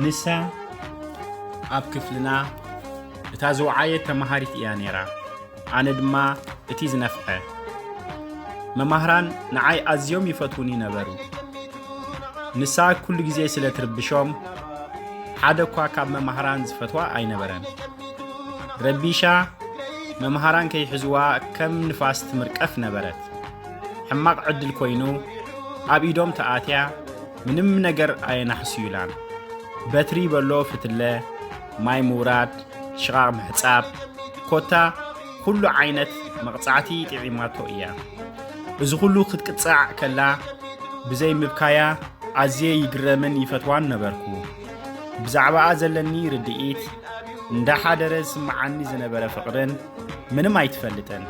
ንሳ ኣብ ክፍልና እታ ዝወዓየት ተመሃሪት እያ ነይራ። ኣነ ድማ እቲ ዝነፍዐ። መማህራን ንዓይ ኣዝዮም ይፈትዉኒ ነበሩ። ንሳ ኩሉ ግዜ ስለ ትርብሾም፣ ሓደ እኳ ካብ መማህራን ዝፈትዋ ኣይነበረን። ረቢሻ መማህራን ከይሕዝዋ ከም ንፋስ ትምርቀፍ ነበረት። ሕማቕ ዕድል ኮይኑ ኣብ ኢዶም ተኣትያ ምንም ነገር ኣየናሕስዩላን። በትሪ በሎ ፍትለ፣ ማይ ምውራድ፣ ሽቓቕ ምሕጻብ፣ ኮታ ኩሉ ዓይነት መቕጻዕቲ ጥዒማቶ እያ። እዚ ኩሉ ክትቅጻዕ ከላ ብዘይ ምብካያ ኣዝየ ይግረምን ይፈትዋን ነበርኩ። ብዛዕባኣ ዘለኒ ርድኢት፣ እንዳሓደረ ዝስምዓኒ ዝነበረ ፍቕርን ምንም ኣይትፈልጥን።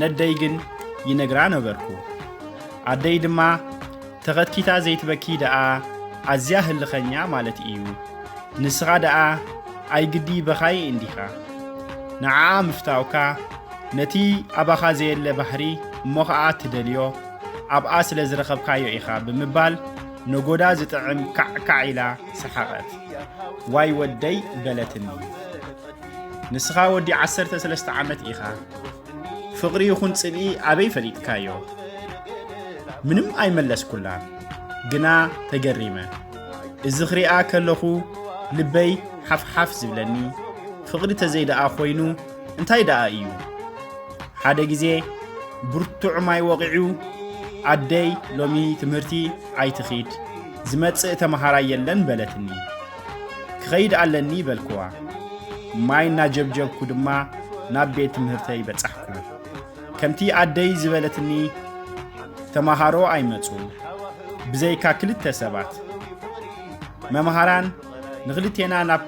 ነደይ ግን ይነግራ ነበርኩ። ኣደይ ድማ ተኸትኪታ ዘይትበኪ ደኣ ኣዝያ ህልኸኛ ማለት እዩ። ንስኻ ደኣ ኣይግዲ በኻይ እንዲኻ። ንዓኣ ምፍታውካ ነቲ ኣባኻ ዘየለ ባህሪ እሞ ኸኣ ትደልዮ ኣብኣ ስለ ዝረኸብካዮ ኢኻ ብምባል ነጎዳ ዝጥዕም ካዕካዕ ኢላ ሰሓቐት። ዋይ ወደይ በለትኒ። ንስኻ ወዲ ዓሰርተ ሰለስተ ዓመት ኢኻ። ፍቕሪ ይኹን ጽልኢ ኣበይ ፈሊጥካዮ? ምንም ኣይመለስኩላን፣ ግና ተገሪመ። እዚ ክሪኣ ከለኹ ልበይ ሓፍሓፍ ዝብለኒ፣ ፍቕሪ ተዘይ ደኣ ኮይኑ እንታይ ደኣ እዩ? ሓደ ግዜ ብርቱዕ ማይ ወቒዑ፣ ኣደይ ሎሚ ትምህርቲ ኣይትኺድ፣ ዝመጽእ ተመሃራይ የለን በለትኒ። ክኸይድ ኣለኒ በልክዋ። ማይ እናጀብጀብኩ ድማ ናብ ቤት ትምህርተይ በጻሕኩ። ከምቲ ኣደይ ዝበለትኒ ተመሃሮ ኣይመጹን፣ ብዘይካ ክልተ ሰባት። መምሃራን ንኽልቴና ናብ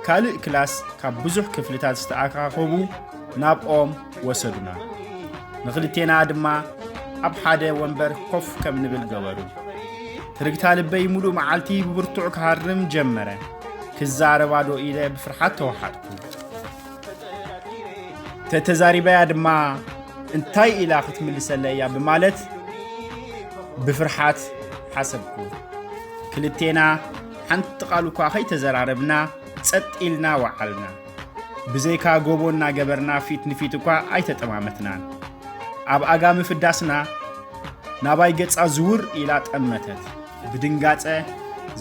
ካልእ ክላስ ካብ ብዙሕ ክፍልታት ዝተኣኻኸቡ ናብኦም ወሰዱና። ንኽልቴና ድማ ኣብ ሓደ ወንበር ኮፍ ከም ንብል ገበሩ። ትርግታ ልበይ ሙሉእ መዓልቲ ብብርቱዕ ክሃርም ጀመረ። ክዛረባ ዶ ኢለ ብፍርሓት ተወሓጥኩ። ተተዛሪበያ ድማ እንታይ ኢላ ክትምልሰለይ እያ ብማለት ብፍርሓት ሓሰብኩ። ክልቴና ሓንቲ ቃል እኳ ከይተዘራረብና ጸጥ ኢልና ወዓልና። ብዘይካ ጎቦ እናገበርና ፊት ንፊት እኳ ኣይተጠማመትናን። ኣብ ኣጋ ምፍዳስና ናባይ ገጻ ዝውር ኢላ ጠመተት። ብድንጋጸ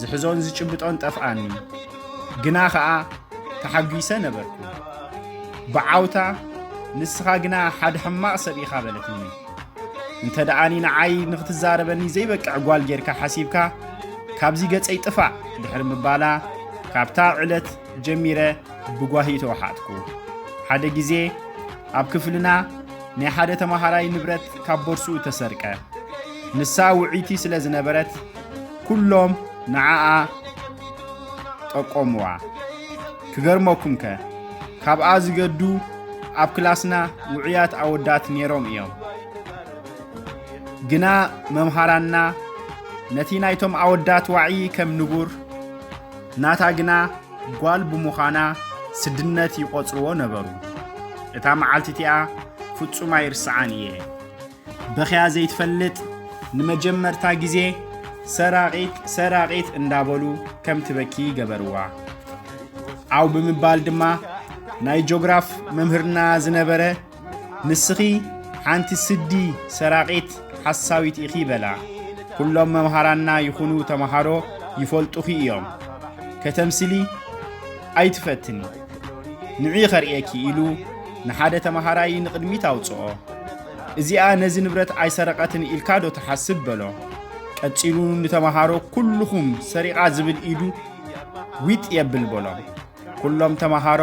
ዝሕዞን ዝጭብጦን ጠፍኣኒ። ግና ኸኣ ተሓጒሰ ነበርኩ። ብዓውታ ንስኻ ግና ሓደ ሕማቕ ሰብ ኢኻ በለትኒ። እንተ ደኣኒ ንዓይ ንኽትዛረበኒ ዘይበቅዕ ጓል ጌርካ ሓሲብካ ካብዚ ገጸይ ጥፋእ ድሕሪ ምባላ ካብታ ዕለት ጀሚረ ብጓሂ ተወሓጥኩ። ሓደ ግዜ ኣብ ክፍልና ናይ ሓደ ተመሃራይ ንብረት ካብ ቦርስኡ ተሰርቀ። ንሳ ውዕይቲ ስለ ዝነበረት ኩሎም ንዓኣ ጠቆምዋ። ክገርመኩምከ ካብኣ ዝገዱ ኣብ ክላስና ውዑያት ኣወዳት ነይሮም እዮም። ግና መምሃራንና ነቲ ናይቶም ኣወዳት ዋዒ ከም ንቡር፣ ናታ ግና ጓል ብምዃና ስድነት ይቖጽርዎ ነበሩ። እታ መዓልቲ እቲኣ ፍጹም ኣይርስዓን እየ። በኽያ ዘይትፈልጥ ንመጀመርታ ግዜ ሰራቒት ሰራቒት እንዳበሉ ከም ትበኪ ገበርዋ። ዓው ብምባል ድማ ናይ ጆግራፍ መምህርና ዝነበረ ንስኺ ሓንቲ ስዲ ሰራቒት ሓሳዊት ኢኺ በላ። ኩሎም መምሃራንና ይኹኑ ተምሃሮ ይፈልጡኺ እዮም። ከተምስሊ ኣይትፈትኒ። ንዒ ኸርእየኪ ኢሉ ንሓደ ተምሃራይ ንቕድሚት ኣውጽኦ። እዚኣ ነዚ ንብረት ኣይሰረቐትን ኢልካ ዶ ትሓስብ በሎ። ቀጺሉ ንተምሃሮ ኩልኹም ሰሪቓ ዝብል ኢዱ ዊጥ የብል በሎም። ኩሎም ተምሃሮ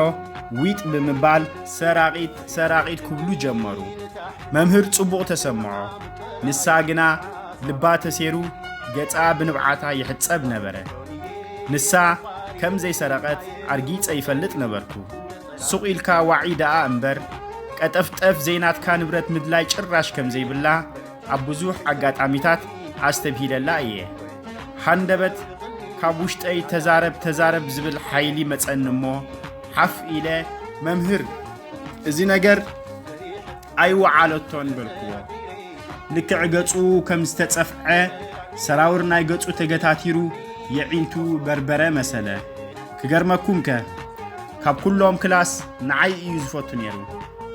ዊጥ ብምባል ሰራቒት ሰራቒት ክብሉ ጀመሩ። መምህር ጽቡቕ ተሰምዖ። ንሳ ግና ልባ ተሴሩ ገጻ ብንብዓታ ይሕጸብ ነበረ። ንሳ ከም ዘይሰረቐት ኣርጊጸ ይፈልጥ ነበርኩ። ሱቕ ኢልካ ዋዒ ደኣ እምበር ቀጠፍጠፍ ዘይናትካ ንብረት ምድላይ ጭራሽ ከም ዘይብላ ኣብ ብዙሕ ኣጋጣሚታት ኣስተብሂለላ እየ። ሃንደበት ካብ ውሽጠይ ተዛረብ ተዛረብ ዝብል ሓይሊ መጸኒ እሞ ሓፍ ኢለ መምህር እዚ ነገር ኣይወዓለቶን በልክዎ። ልክዕ ገጹ ከም ዝተጸፍዐ ሰራውር ናይ ገጹ ተገታቲሩ የዒንቱ በርበረ መሰለ። ክገርመኩምከ፣ ካብ ኩሎም ክላስ ንዓይ እዩ ዝፈቱ ነይሩ።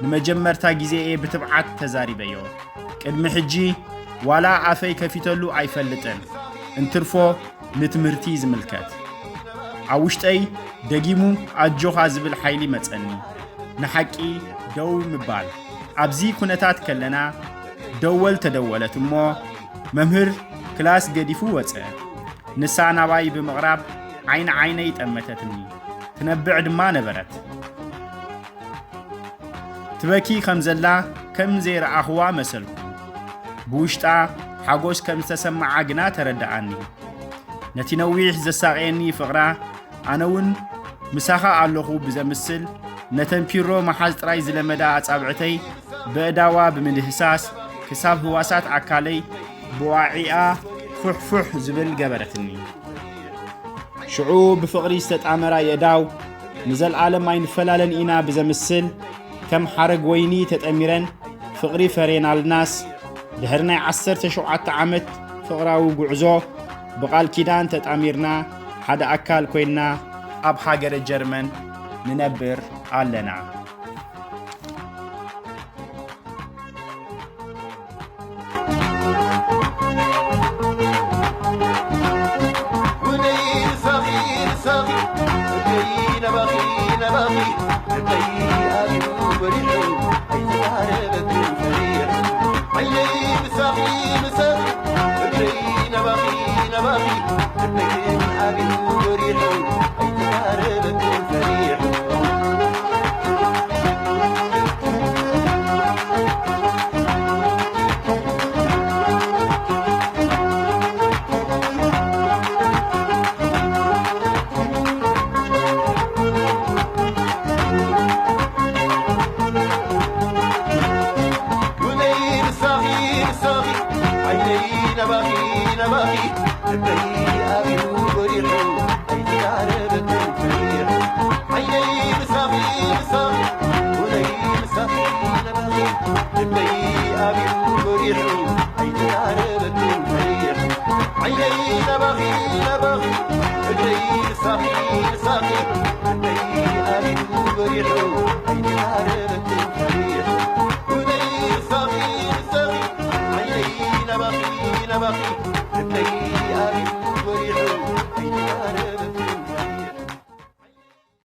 ንመጀመርታ ግዜ እየ ብትብዓት ተዛሪበዮ። ቅድሚ ሕጂ ዋላ ኣፈይ ከፊተሉ ኣይፈልጥን፣ እንትርፎ ንትምህርቲ ዝምልከት። ኣብ ውሽጠይ ደጊሙ ኣጆኻ ዝብል ሓይሊ መጸኒ። ንሓቂ ደው ምባል። ኣብዚ ኩነታት ከለና ደወል ተደወለት እሞ መምህር ክላስ ገዲፉ ወጸ። ንሳ ናባይ ብምቕራብ ዓይኒ ዓይነይ ጠመተትኒ። ትነብዕ ድማ ነበረት። ትበኪ ከም ዘላ ከም ዘይረኣኽዋ መሰልኩ። ብውሽጣ ሓጎስ ከም ዝተሰምዓ ግና ተረድኣኒ። ነቲ ነዊሕ ዘሳቐየኒ ፍቕራ ኣነ እውን ምሳኻ ኣለኹ ብዘምስል ነተን ፒሮ መሓዝ ጥራይ ዝለመዳ ኣጻብዕተይ በእዳዋ ብምድህሳስ ክሳብ ህዋሳት ኣካለይ ብዋዒኣ ፉሕፉሕ ዝብል ገበረትኒ። ሽዑ ብፍቕሪ ዝተጣመራ የእዳው ንዘልኣለም ኣይንፈላለን ኢና ብዘምስል ከም ሓረግ ወይኒ ተጠሚረን ፍቕሪ ፈሬናልናስ ድሕሪ ናይ ዓሰርተ ሸውዓተ ዓመት ፍቕራዊ ጉዕዞ ብቓል ኪዳን ተጣሚርና ሓደ ኣካል ኮይንና ኣብ ሃገረ ጀርመን ንነብር ኣለና።